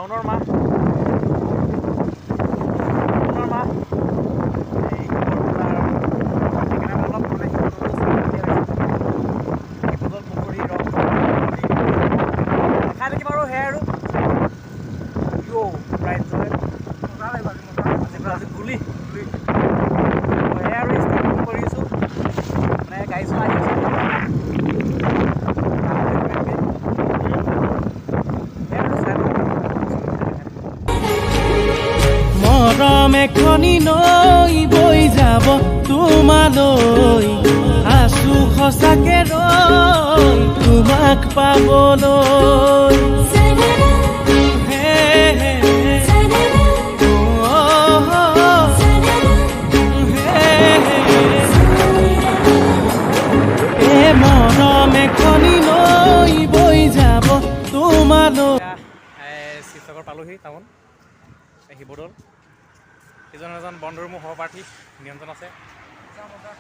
শাওনৰ মাহ, শাওনৰ মাহ এই শিৱৰ পূজা আৰু সেইকাৰণে অলপ মানে শিৱদৌলটো চাবলগীয়া হৈছে। শিৱদৌল, পুখুৰী, ৰংঘৰ দেখাই থাকিম আৰু সেয়াই আৰু ইয়' পূৰা এনজয়। মজা লাগিব আজি, মজা। আজি পুৰা, আজি গুলি সেয়াই আৰু ষ্টাৰ্ট কৰি আছোঁ, মানে গাড়ী চলাই আহি আছোঁ। সেয়াই আৰু চাই থাকক। মৰম এখনি নৈ বৈ যাব তোমালৈ, আছো সঁচাকে ৰৈ তোমাক পাবলৈ। হে হে, অ, হে হে। এ মৰম এখনি নৈ বৈ যাব তোমালৈ। এতিয়া এই শিৱসাগৰ পালোহি, টাউন, এই শিৱদৌল। ইজন এজন বন্ধুৰ, মোৰ সহপাঠী নিয়ন্ত্ৰণ আছে। মজা মজা।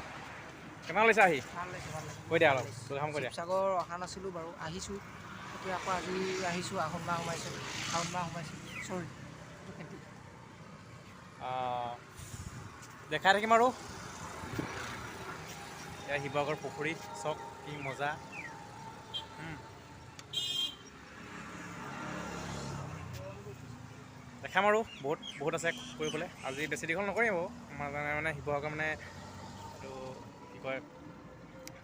কেনেকুৱা লাগিছে আহি? ভাল লাগিছে, ভাল লাগিছে। কৈ দিয়া অলপ, দুষাৰমান কৈ দিয়া। শিৱসাগৰ অহা নাছিলোঁ বাৰু, আহিছোঁ এতিয়া আকৌ। আজি আহিছোঁ, আঘোণ মাহ সোমাইছে, শাওণ মাহ সোমাইছে, চৰি। দেখাই থাকিম আৰু এয়া শিৱসাগৰ পুখুৰী চক, কি মজা। দেখাম আৰু বহুত বহুত আছে কৰিবলৈ। আজি বেছি দীঘল নকৰিম বাৰু। আমাৰ মানে শিৱসাগৰ মানে এইটো কি কয়,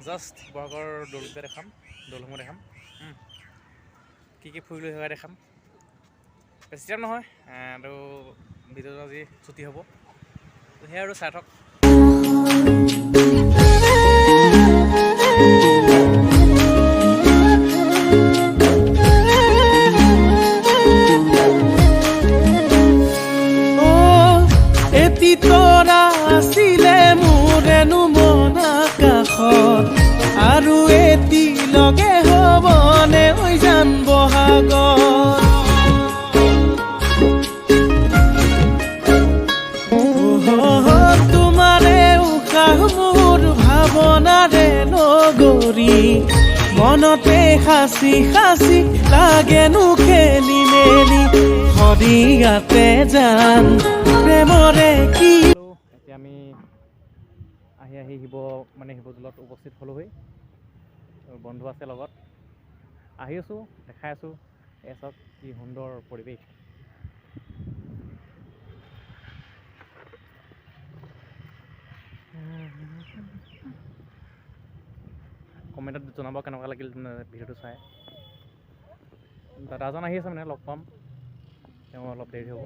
জাষ্ট শিৱসাগৰ দৌলকেইটা দেখাম, দৌলসমূহ দেখাম, কি কি ফুৰিলোঁ সেয়া দেখাম। বেছি টাইম নহয় আৰু ভিডিঅ'টো আজি ছুটি হ'ব। সেয়াই আৰু চাই থাকক। অ, এটি তৰা আছিলে মোৰেনো মন আকাশত, আৰু এটি লগে হ'বনে ঐ জান বহাগত? তোমাৰে উশাহ মোৰ ভাৱনাৰে নগৰী, মনতে সাঁচি সাঁচি লাগেনো খেলি মেলি, শদিয়াতে যাম প্ৰেমৰে কি। এতিয়া আমি আহি আহি শিৱ মানে শিৱদৌলত উপস্থিত হ'লোহি আৰু বন্ধু আছে লগত, আহি আছোঁ, দেখাই আছোঁ। এয়া চাওক, কি সুন্দৰ পৰিৱেশ। কমেণ্টত জনাব কেনেকুৱা লাগিল মানে ভিডিঅ'টো চাই। দাদাজন আহি আছে, মানে লগ পাম তেওঁ, অলপ দেৰি হ'ব।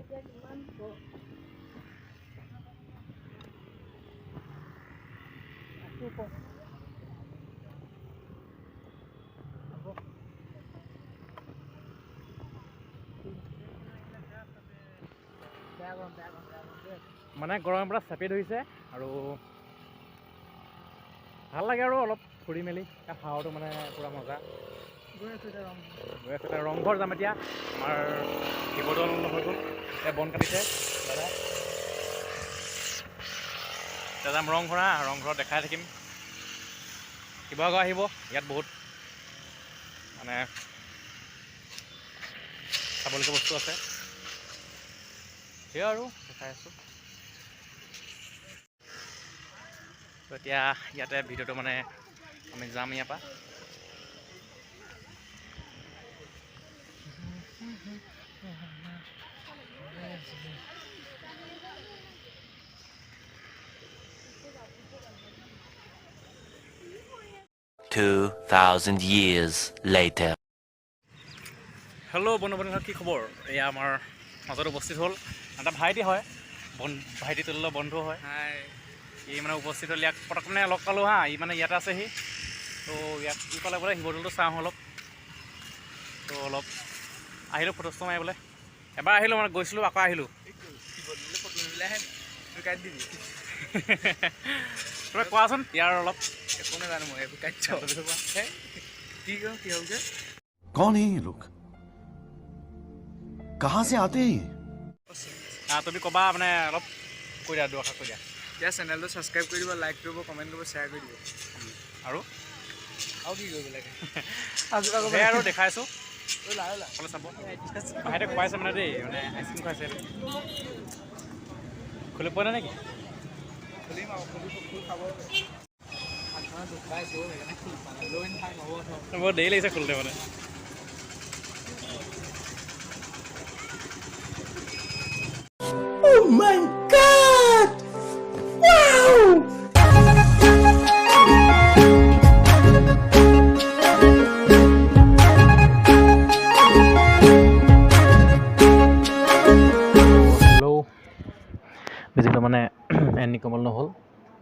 বেয়া গৰম, বেয়া গৰম, বেয়া গৰম দেই। মানে গৰমৰ পৰা চেপি ধৰিছে আৰু ভাল লাগে আৰু অলপ ফুৰি মেলি। হাৱাটো মানে পূৰা মজা। গৈ আছোঁ এতিয়া ৰংঘৰ। গৈ আছোঁ এতিয়া ৰংঘৰ যাম। এতিয়া আমাৰ শিৱদৌল হৈ গ'ল, এতিয়া বন কাটিছে দাদা। এতিয়া যাম ৰংঘৰ। হা, ৰংঘৰত দেখাই থাকিম। শিৱসাগৰ আহিব, ইয়াত বহুত মানে চাবলগীয়া বস্তু আছে। সেয়া আৰু দেখাই আছোঁ। তো এতিয়া ইয়াতে ভিডিঅ'টো মানে আমি যাম ইয়াৰ পৰা। 2,000 years later. Hello বন্ধু বান্ধৱ, কি খবৰ? এয়া আমাৰ মাজত উপস্থিত হ'ল এটা ভাইটি হয়, ভাইটি তুল্য বন্ধু হয়। হাই। ই মানে উপস্থিত হ'ল, ইয়াক পটক মানে লগ পালোঁ। হা, ই মানে ইয়াতে আছেহি। তো ইয়াক কি ক'লে বোলে শিৱদৌলটো চাওঁ অলপ। তো অলপ আহিলোঁ ফটো চটো মাৰিবলৈ। এবাৰ আহিলোঁ, মানে গৈছিলোঁ, আকৌ আহিলোঁ। শিৱদৌললৈ ফটো মাৰিবলৈ আহে নি? তই কাটি দিবি। তুমি কোৱাচোন ইয়াৰ অলপ। একো নাজানো মই, এইবোৰ কাটি কোৱা। কি কওঁ, কি হ'লগে? कौन है ये लोग? कहां से आते हैं ये? তুমি ক'বা, মানে অলপ কৈ দিয়া, দুআষাৰ কৈ দিয়া। এতিয়া চেনেলটো ছাবস্ক্ৰাইব কৰি দিব, লাইক কৰিব, কমেণ্ট কৰিব, শ্বেয়াৰ কৰি দিব। আৰু? আৰু কি কৰিব লাগে? আৰু কিবা কৰিব? সেয়াই আৰু দেখাইছোঁ। সকলো চাব। বাহিৰতে খুৱাইছে মানে দেই, মানে আইচক্ৰীম খুৱাইছে। খুলি পোৱা নাই নেকি? বৰ দেৰি লাগিছে খোলোতে মানে। Oh my God! Wow! Hello, ভিজিটটো মানে এণ্ডিং কৰিবলৈ নহ'ল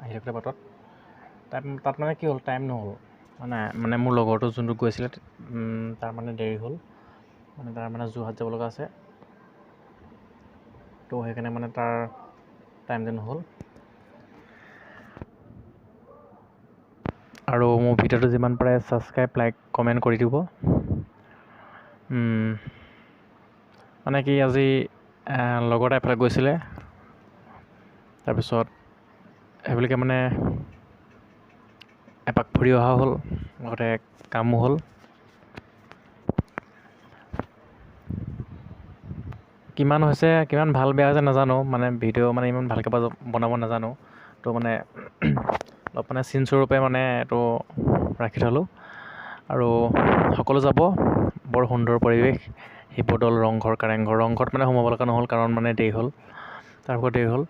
আহি থাকোঁতে বাটত। টাইম তাত মানে কি হ'ল, টাইম নহ'ল মানে মানে মোৰ লগৰটো যোনটো গৈছিলে তাৰ মানে দেৰি হ'ল, মানে তাৰ মানে যোৰহাট যাব লগা আছে, তো সেইকাৰণে মানে তাৰ টাইমটো নহ'ল। আৰু মোৰ ভিডিঅ'টো যিমান পাৰে ছাবস্ক্ৰাইব, লাইক, কমেণ্ট কৰি দিব। মানে কি আজি লগৰ এটা এফালে গৈছিলে, তাৰপিছত সেইবুলিকে মানে এপাক ফুৰি অহা হ'ল, লগতে কামো হ'ল। কিমান হৈছে, কিমান ভাল বেয়া হৈছে নাজানো, মানে ভিডিঅ' মানে ইমান ভালকৈ বনাব নাজানো, তো মানে অলপ মানে চিনস্বৰূপে মানে এইটো ৰাখি থ'লোঁ। আৰু সকলো যাব, বৰ সুন্দৰ পৰিৱেশ, শিৱদৌল, ৰংঘৰ, কাৰেংঘৰ। ৰংঘৰত মানে সোমাব লগা নহ'ল, কাৰণ মানে দেৰি হ'ল, তাৰ দেৰি হ'ল।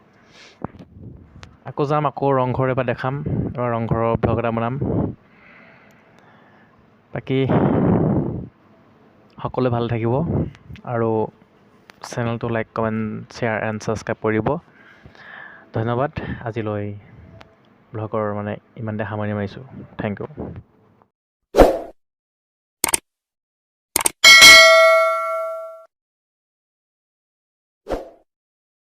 আকৌ যাম, আকৌ ৰংঘৰ এবাৰ দেখাম, এবাৰ ৰংঘৰৰ ব্লগ এটা বনাম। বাকী সকলোৱে ভাল থাকিব আৰু চেনেলটো like, comment, share and subscribe কৰিব। ধন্যবাদ। আজিলৈ ব্লগৰ মানে ইমানতে সামৰণি মাৰিছোঁ। Thank you.